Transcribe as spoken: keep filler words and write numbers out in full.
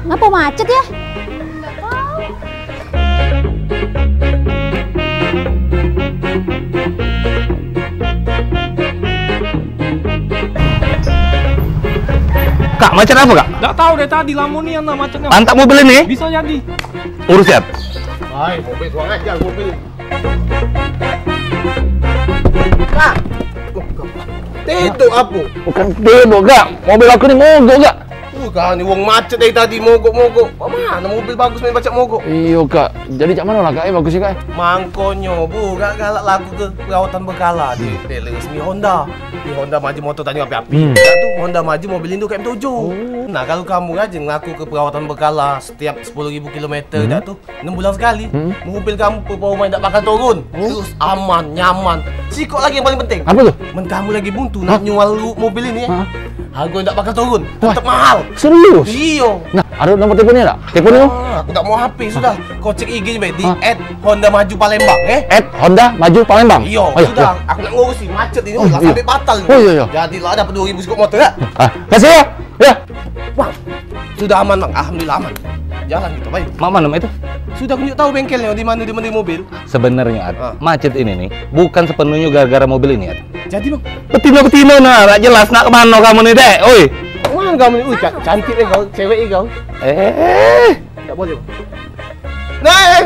Ngapo macet ya? Kak, macet apa, Kak? Dak tahu dari tadi, lamo nian lah macetnya. Pantat mobil ini? Bisa jadi. Urus ya. Hai, mobil suang aja mobil. Kak. Tedok apa? Bukan tedok, Kak. Mobil aku ni mogok, Kak. Uh, kau ni wong macet dari tadi mogok-mogok. Kok mana mobil bagus main pacak mogok? Iyo, Kak. Jadi cak mano lah, Kak, eh, bagus ya, Kak? Mangkonyo, bu, gak galak laku ke perawatan berkala di dealer resmi Honda. Di Honda Maju Motor Tanjung Api-Api. Hmm. Dak tu, Honda Maju Mobil Indo K M tujuh. Oh. Nah, kalau kamu rajin ngelaku ke perawatan berkala setiap sepuluh ribu kilometer, hmm, dak tu, enam bulan sekali, hmm, mobil kamu performa dak bakal turun. Oh. Terus aman, nyaman. Sikok lagi yang paling penting. Apa tu? Men kamu lagi buntu nak, hah, nyual lu mobil ini, ya. Hah? Harga dak bakal turun. Wah. Tetap mahal. Serius? Iyo. Nah, ada nomor teleponnya tak? Telepon lu? Ah, aku tak mau H P sudah. Kau cek I G baik di, hah, at Honda Maju Palembang, eh? At Honda Maju Palembang. Iyo, oh, iya, sudah. Iya. Aku nak ngurusi macet ini. Oh, lah, iya, sampai batal. Oh, iya, iya. Jadilah dapat dua ribu sikok motor, ya? Ah, kasih ya. Ya. Bang, sudah aman, Bang. Alhamdulillah aman. Jalan kita, baik. Mak mana, Mak, itu? Sudah aku tunjuk tahu bengkelnya di mana, di mana di mobil. Sebenarnya, At, ah, macet ini nih bukan sepenuhnya gara-gara mobil ini, At. Jadi, Bang? Betina-betina nah, tak jelas nak ke mana kamu nih, Dek. Oi. Mana kamu nih? Ui, ca-, cantik deh kau, cewek deh kau. Eh. Tak boleh, Bang. Nah.